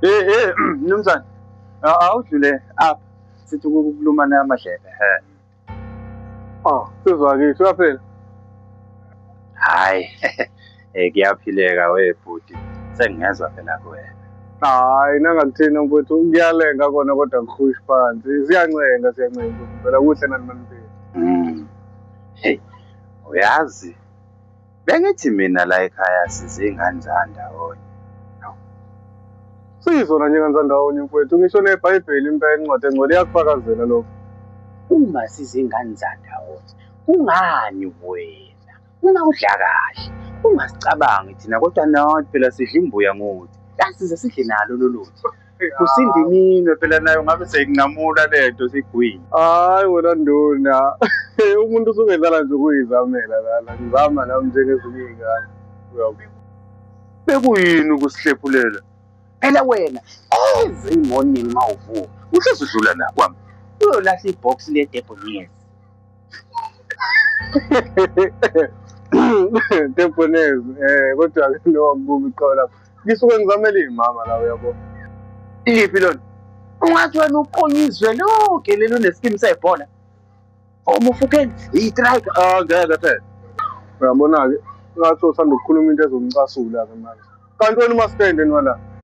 Hey hey mnumzane. Awudlule apha. Sithi ukukulumana amadlebe. He. Ah, sizwa kithi uyaphila. Hayi. Eh kuyaphileka we bhuti. Sengingezwa phela kuwena. Hayi nangakuthina mfowethu kuyalenga kona kodwa kuhushi phansi. Siyancenga siyancenga phela kuhle nani maniphila. Hey, uyazi. Bengithi mina la ekhaya sizingane zandawonye. Sizona nje ngandawonye mfowethu ngisho neBhayibheli impela incwadi engcwele iyakufakazela lokho. Uma sizingane zandawonye, kungani wena uma udla kahle ungasicabangi thina kodwa nathi phela sidla imbuya ngothi. Yasize sidle nalo lolutho. Kusinda iminwe phela nayo ngabe seyinqamula lento sigwini. Hayi wena nduna. Umuntu usuke edlala nje ukuyizamela lana. Ngizama nami njengezinye iy'ngane. Uyabo. Bekuyini ukusihlephulela? Phela wena every morning uma uvuka uhlezi udlula la kwami. Uyolahla ibox le-Debonairs. Debonairs kodwa ke lo akubuka iqhawe lapho. Ngisuke ngizamela iy'mama la uyabo. Iliphi lona? Ungathi wena uqonyizwe lonke lelo neskimu sebhola. Omufukeni i-striker ah ngeke phela. Uyabona-ke ngathi uthanda ukukhuluma into ezongicasula-ke manje. Kanti wena umasitende wala.